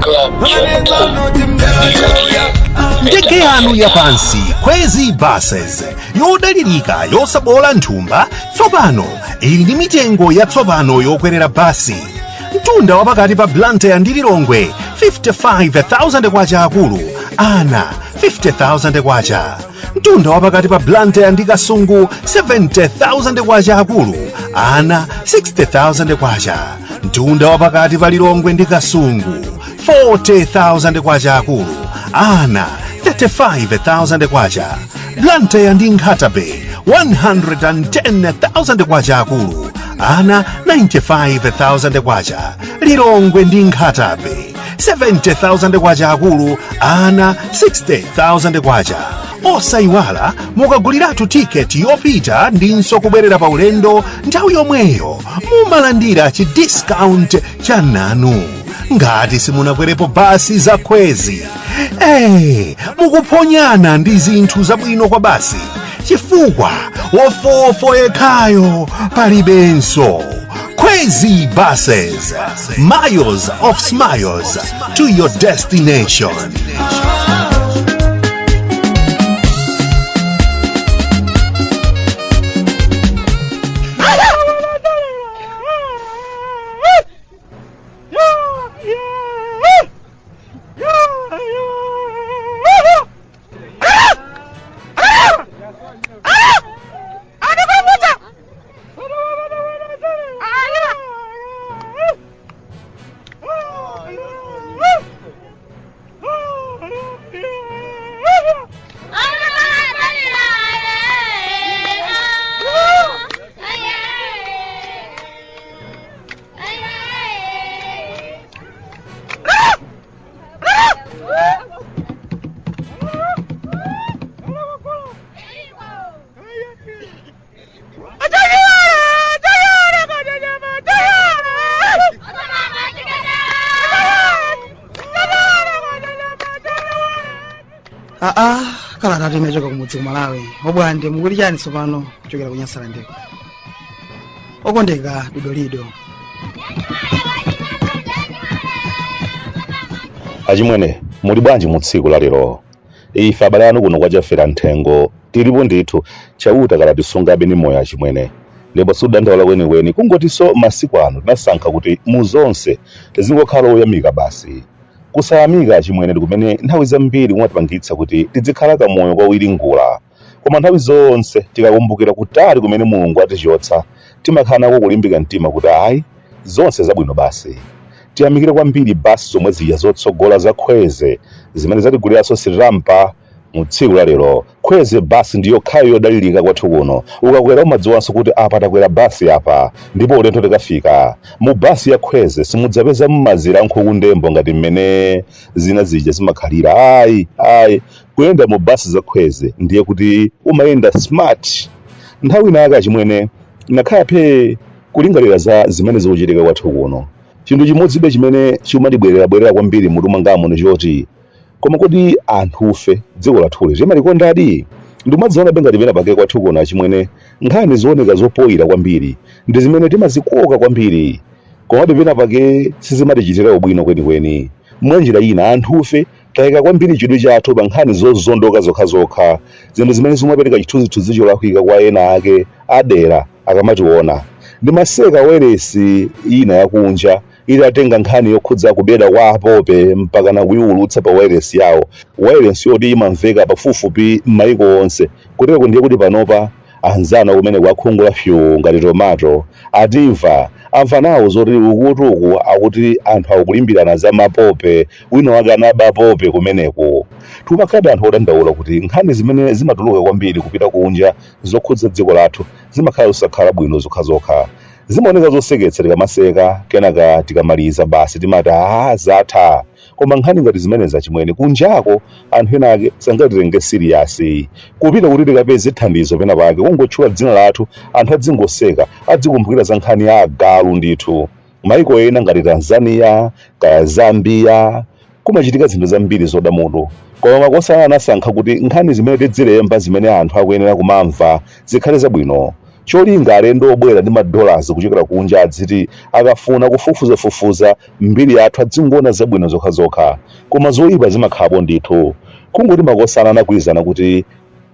Club Junta, Ndege yanu yapansi, Khwezi Buses, yodalirika, yosabola nthumba, tsopano ili ndi mitengo yatsopano yokwerera basi. Mtunda wapakati pa Blantyre ndi Lilongwe, 55,000 kwacha akulu, ana 50,000 kwacha. Mtunda wapakati pa Blantyre ndi Kasungu, 70,000 kwacha akulu, ana 60,000 kwacha. Mtunda wapakati pa Lilongwe ndi Kasungu, 40,000 kwacha akulu, ana 35,000 kwacha. Blantyre ndi Nkhata Bay, 110,000 kwacha akulu, ana 95,000 kwacha. Lilongwe ndi Nkhata Bay, 70,000 kwacha akulu, ana 60,000 kwacha. Osayiwala, mukaguliratu tiketi yopita ndinso kubwerera pa ulendo nthawi yomweyo, mumalandira chi discount cha nanu. Ngati simunakwerepo basi za Khwezi, mukuphonyana ndi zinthu zabwino kwa basi, chifukwa wofofo yekhayo palibenso. Khwezi Buses, miles of smiles to your destination. Aa, kalata inachoka kumudzi ku Malawi. Obwande, mukuti chani tsopano kuchokera ku Nyasalandeko? Okondeka Dodolido. Achimwene, muli bwanji mu tsiku la lero? Ife abale anu kuno kwa Chafera Nthengo tilipo ndithu. Chauta kalatisungabe ndi moyo, achimwene, ndipo sikudandaula kwenikweni. Kungotinso masiku ano tinasankha kuti mu zonse tizingokhala oyamika basi. Kusayamika, achimwene, ndi kumene nthawi zambiri kumatipangitsa kuti tidzikhala kamoyo kowiringula. Koma nthawi zonse tikakumbukira kutali kumene Mulungu atichotsa, timakhala nako kulimbika mtima kuti ayi, zonse zabwino basi. Tiyamikire kwambiri basi zomwe zija zotsogola za Khweze zimene zatiguliranso sirampa mu tsiku la lero. Khweze basi ndi yokhayo yodalirika kwathu kuno. Ukakwera umadziwanso kuti apa takwera basi apa, ndipo ulendo tikafika. Mu basi ya Khweze simudzapeza mazira a nkhuku ndembo ngati mmene zina zija zimakhalira. Ayi, ayi, kuyenda mu basi za Khweze ndiye kuti umayenda smart. Nthawi ina yake, achimwene, nakhala phee kulingalira za zimene zikuchitika kwathu kuno. Chinthu chimodzibe chimene chimatibwererabwerera kwambiri mutu mwangamo ndi choti, koma kodi anthufe dziko lathuli timalikondadi? Ndimadzionabe ngati pena pake kwathu kuno, achimwene, nkhani zooneka zopoyira kwambiri ndi zimene timazikoka kwambiri, komabe pena pake sizimatichitira ubwino kwenikweni. Mwanjira ina, anthufe tayika kwambiri chidwi chathu pa nkhani zozondoka zokhazokha, zinthu zimene zimapereka chithunzithunzi cholakwika kwa ena ake adera akamationa. Ndimaseka wailesi ina yakunja itatenga nkhani yokhudza kubedwa kwa apope mpakana kuiwulutsa pa wailesi yawo, wailesi yoti imamveka pafupifupi m'mayiko onse. Kutereko ndiye kuti panopa anzanu akumeneko akhungu la fyuu ngati tomato atimva, amva nawo zoti ukuti uku akuti anthu akulimbirana za mapope, wina wake anaba pope kumeneku. Timakhalabe anthu odandaula kuti nkhani zimene zimatuluka kwambiri kupita kunja zokhudza dziko lathu zimakhala zosakhala bwino zokhazokha. Zimaoneka zoseketsa, tikamaseka, kenaka tikamaliza basi timati aa, zatha. Koma nkhani ngati zimenezi, achimwene, kunjako anthu ena ake sangatitenge siriyasi. Kupita kuti tikapeze thandizo pena pake, kungotchula dzina lathu anthu adzingoseka, adzikumbukira za nkhani ya agalu ndithu. Maiko ena ngati Tanzania kaya Zambia kumachitika zinthu zambiri zoda mutu, koma makosana anasankha kuti nkhani zimene tidzilemba, zimene anthu akuyenera kumamva, zikhale zabwino. Cholinga alendo obwera ndi ma dollars kuchokera kunja adziti akafuna kufufuzafufuza mbiri yathu adzingoona zabwino zokhazokha. Koma zoyipa zimakhalapo ndithu. Kungoti makosana anagwirizana kuti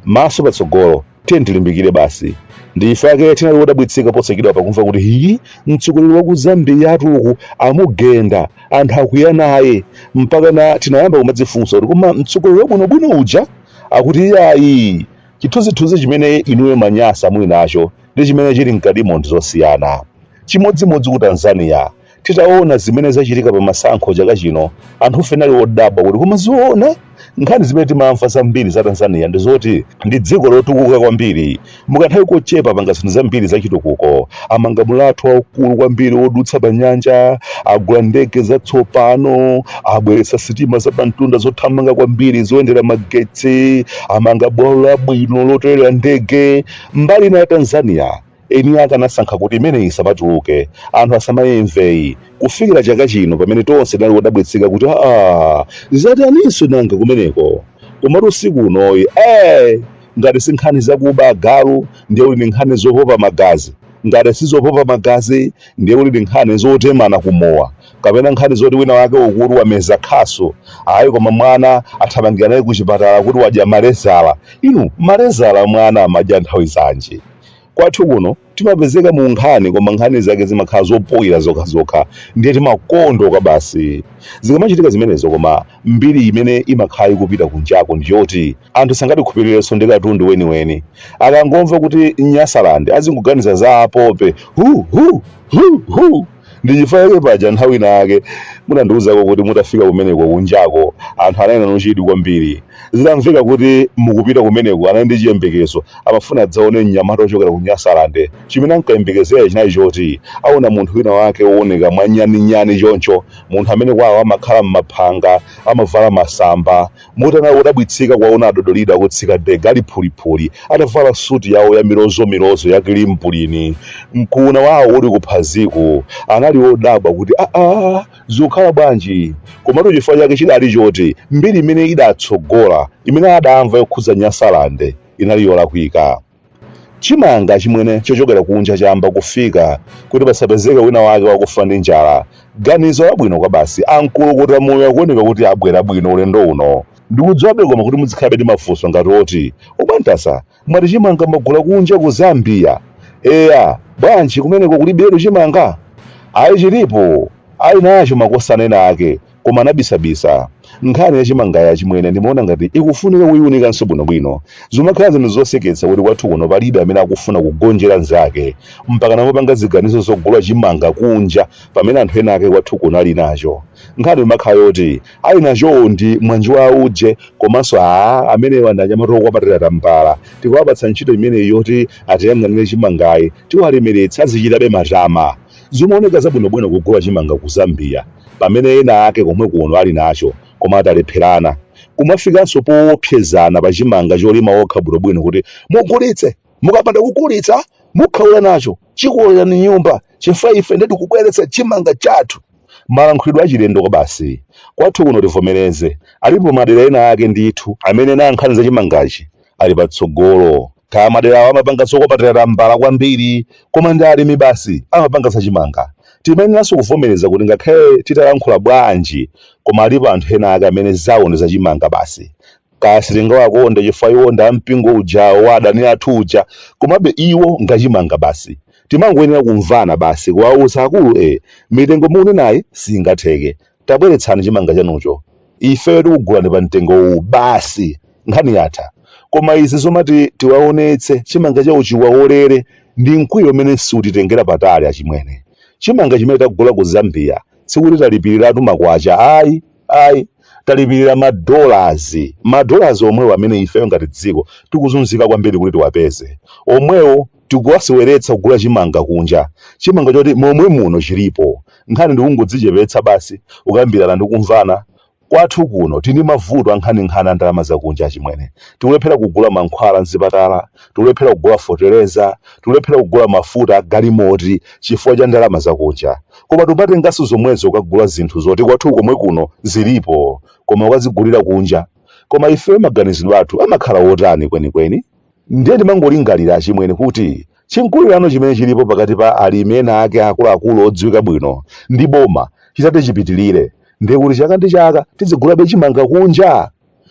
maso patsogolo, tiyeni tilimbikire basi. Ndi chifukwa chake tinali odabwitsika posachedwapa kumva kuti hii, mtsogoleri wa ku Zambiyatu uku amugenda, anthu akwiya naye. Mpakana tinayamba kumadzifunsa kuti koma mtsogoleri wabwinobwino uja? Akuti iyayi, chithunzithunzi chimene inuyo manyasa muli nacho ndi chimene chili mkatimo ndi zosiyana. Chimodzimodzi ku Tanzania, titaona zimene zachitika pa masankho chaka chino, anthufe tinali odabwa kuti koma zoona? Nkhani zimene timamva zambiri za Tanzania ndi zoti ndi dziko lotukuka kwambiri. Mukanthawi kochepa apanga zinthu zambiri zachitukuko. Amanga mulatho waukulu kwambiri wodutsa pa nyanja, agula ndege zatsopano, abweretsa sitima zapamtunda zothamanga kwambiri zoyendera magetsi, amanga bwalo labwino loterera ndege. Mbali ina ya Tanzania, eni ake anasankha kuti imeneyi isamatuluke, anthu asamayimveyi, kufikira chaka chino pamene tonse tinali odabwitsika kuti aa, zataninso nanga kumeneko? Komatu usiku unoyi, eh, ngati si nkhani zakuba agalu, ndiye kuti ndi nkhani zopopa magazi. Ngati si zopopa magazi, ndiye kuti ndi nkhani zotemana kumowa, kapena nkhani zoti wina wake ukuti wameza khasu, ayi koma mwana athamangira naye kuchipatala kuti wadya malezala. Inu, malezala mwana amadya nthawi zanji? Kwathu kuno timapezeka mu nkhani koma nkhani zake zimakhala zopoyira zokhazokha ndiye timakondwa kwabasi. Zikamachitika zimenezo koma mbiri imene imakhala ikupita kunjako ndi yoti anthu sangatikhulupirirenso ndi katundu weniweni. Akangomva kuti Nyasaland azingoganiza za apope hu hu hu hu. Ndi chifukwa chake paja nthawi ina yake munandiwuzako kuti mutafika kumeneko kunjako anthu anali nanu chidwi kwambiri. Zitamveka kuti mukupita kumeneko anali ndi chiyembekezo, amafuna adzaone mnyamata wochokera ku Nyasaland. Chimene ankayembekezera chinali choti aona munthu wina wake wooneka mwanyaninyani choncho, munthu amene kwawo amakhala m'maphanga, amavala masamba, Moti anali odabwitsika kuwaona a Dodolido akutsika ndege ali phuliphuli, atavala suti yawo ya milozomilozo ya kilimpulini, mkuuna wawo uli kuphaziku. Anali odabwa kuti, Aa, zikukhala bwanji? Komatu chifukwa chake chidali choti mbiri imene idatsogola, imene adamva yokhudza Nyasalande, inali yolakwika. Chimanga achimwene chochokera kunja chayamba kufika kuti pasapezeke wina wake wakufa ndi njala. Ganizo labwino kwabasi. A Mkulukuta moyo akuoneka kuti abwera bwino ulendo uno. Ndikudziwabe koma kuti muzikhalabe ndi mafunso ngati oti, Obwantasa, mwati chimanga mwagula kunja ku Zambia? Eya, bwanji kumeneko kulibetu chimanga? Ayi chilipo, ali nacho makosana ena ake. koma anabisabisa. Nkhani ya chimangayi achimwene ndimaona ngati ikufunika kuiunikanso bwinobwino. Zimakhala zinthu zoseketsa kuti kwathu kuno palibe amene akufuna kugonjera nzake mpakana kumapanga ziganizo zogula chimanga kunja pamene anthu ena ake kwathu kuno ali nacho. Nkhani imakhala yoti ali nachowo ndi mwanji wa uje komanso aa amenewa ndi anyamata okwapatira tambala tikawapatsa ntchito imeneyi yoti atiyang'anire chimangayi tiwalemeretsa azichitabe matama. Zimaoneka zabwinobwino kugula chimanga ku Zambia pamene ena ake komwe kuno ali nacho koma atalepherana. Kumafikanso poopsezana pa chimanga cholima okha bwinobwino kuti mugulitse, mukapanda kugulitsa mukhaula nacho, chikuolerani nyumba chifukwa ife ndiye tikubweretsa chimanga chathu. Malankhulidwe achilendo kwabasi. Kwathu kuno tivomereze, alipo madera ena ake ndithu amene na nkhani za chimangachi ali patsogolo. Kaya maderawo amapanga zokwapatira tambala kwambiri, koma ndi alimi basi amapanga za chimanga. Timayeneranso kuvomereza kuti ngakhale titalankhula bwanji, koma alipo anthu ena ake amene zawo ndi zachimanga basi. Kaya sitingawakonde chifukwa iwo ndi ampingo uja wa adani athu uja, komabe iwo ngachimanga basi. Timangoyenera kumvana basi, kuwauza akulu ee, mitengo mukunenayi singatheke. Tabweretsani chimanga chanucho. Ifeyo tikugulani pa mtengo uwu basi. Nkhani yatha. Koma izi zomati tiwaonetse chimanga chawo chiwaolere ndi mkwiyo umene sutitengera patali achimwene. Chimanga chimene tagula ku Zambia sikuti talipiriratu makwacha ayi, ayi. Talipirira ma dollars. Ma dollars omwewo amene ifeyo ngati dziko tikuzunzika kwambiri kuti tiwapeze. Omwewo tikuwaseweretsa kugula chimanga kunja. Chimanga choti momwe muno chilipo. Nkhani ndikungodzichepetsa basi, kukambirana ndi kumvana. Kwathu kuno tili ndi mavuto ankhaninkhani a ndalama zakunja achimwene. Tikulephera kugula mankhwala m'zipatala, tikulephera kugula foteleza, tikulephera kugula mafuta a galimoti chifukwa cha ndalama zakunja. Koma timatenganso zomwezo kukagula zinthu zoti kwathu komwe kuno zilipo koma kukazigulira kunja. Koma ifeyo maganizidwe athu amakhala otani kwenikweni? Ndiye ndimangolingalira achimwene kuti Chinkulirano chimene chilipo pakati pa alimi ena ake akuluakulu odziwika bwino ndi boma chitati chipitilire, ndiye kuti chaka ndi chaka tizigulabe chimanga kunja?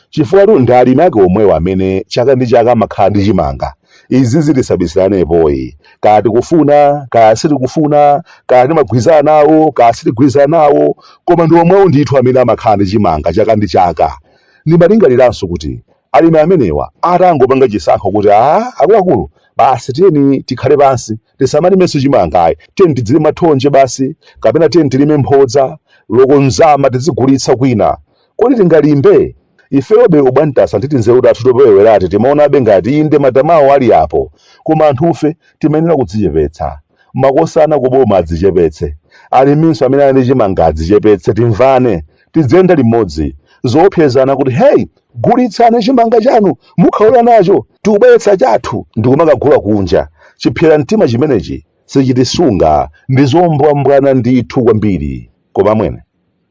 Chifukwatu ndi alimi ake omwewa amene chaka ndi chaka amakhala ndi chimanga. Izizi tisabisiranepoyi. Kaya tikufuna, kaya sitikufuna, kaya timagwirizana nawo, kaya sitigwirizana nawo, koma ndi omwewo ndithu amene amakhala ndi chimanga chaka ndi chaka. Ndimalingaliranso kuti alimi amenewa atangopanga chisankho kuti aa akuluakulu basi tiyeni tikhale pansi tisamalimenso chimanga ayi, tiyeni tidzilima thonje basi kapena tiyeni tilime mphodza loko nzama tizigulitsa kwina. Kodi tingalimbe? Ifeyobe ubwantasa ndi tinzeru tathu toperewerati timaonabe ngati inde matamawo ali apo, koma anthufe timayenera kudzichepetsa. Makosana kuboma adzichepetse, aliminso amene ali ndi chimanga adzichepetse, timvane, tidziyenda limodzi. Zoopsezana kuti hey, gulitsani chimanga chanu mukhaula nacho, tikubweretsa chathu ndikumakagula kunja. Chipsera mtima chimenechi sichitisunga, ndi zombwambwana ndithu kwambiri. Koma amwene,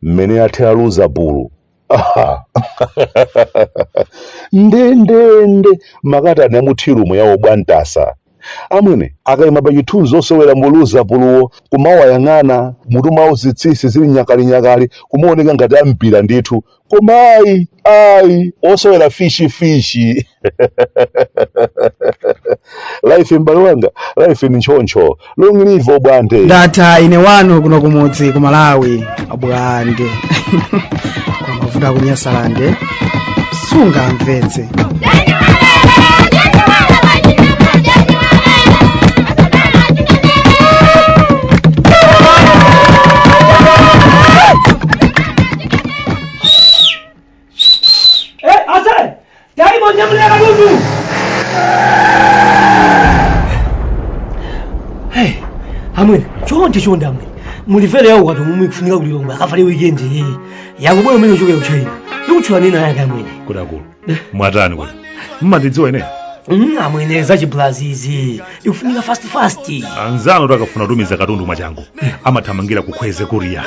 mmene athera Luzapulu ndendende makatani amuthirumu ya obwantasa amwene akayima pa chithunzi osewera mu Luzapuluwo kumawayang'ana mutu mwawo zitsisi zili nyakalinyakali kumaoneka ngati ampira ndithu koma ayi ayi osewera fishi fishi life m'bale wanga life ni ntchoncho long live obwande Ndatha ine wanu kuno kumudzi ku Malawi obwande kwa mavuto akunyasalande sungamvetse. Eh, ase! Taimo nyamulira katundu! Hey, amwene, chonde chonde amwene. Mulivere yawo watu mumwe kufunika kulilongwe akavale weekend iyi. Yakubwera umene uchoke ku China. Ndikutchula nina yake amwene. Kodi akulu mwatani kodi mmandidziwa ine? Amwene za chiblazizi. Ikufunika fast fast. Anzanu akafuna kutumiza katundu mwachangu amathamangira ku Khweze Courier.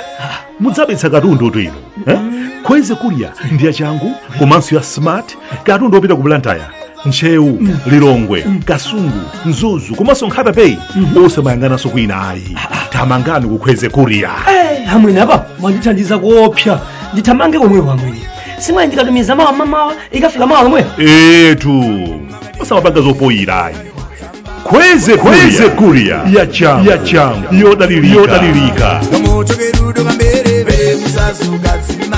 Mudzabetsa katundu tu inu eh? Khweze Courier ndi yachangu komanso ya smart. Katundu opita ku Blantyre, Ntcheu, Lilongwe, Kasungu, Mzuzu komanso Nkhata Bay osamayang'ananso kwina ayi. Thamangani ku Khweze Courier. Eh, amwene apa mwandithandiza kuopsa. Ndithamange komweko amwene. Simwayi ndikatumiza mawa mamawa ikafika mawa lomwe. Etu osamapanga zopoyira ayi. Khweze Khweze Courier yachangu yachangu yodalirika yodalirika. Kamoto kerudo kamberere musazuka tsima.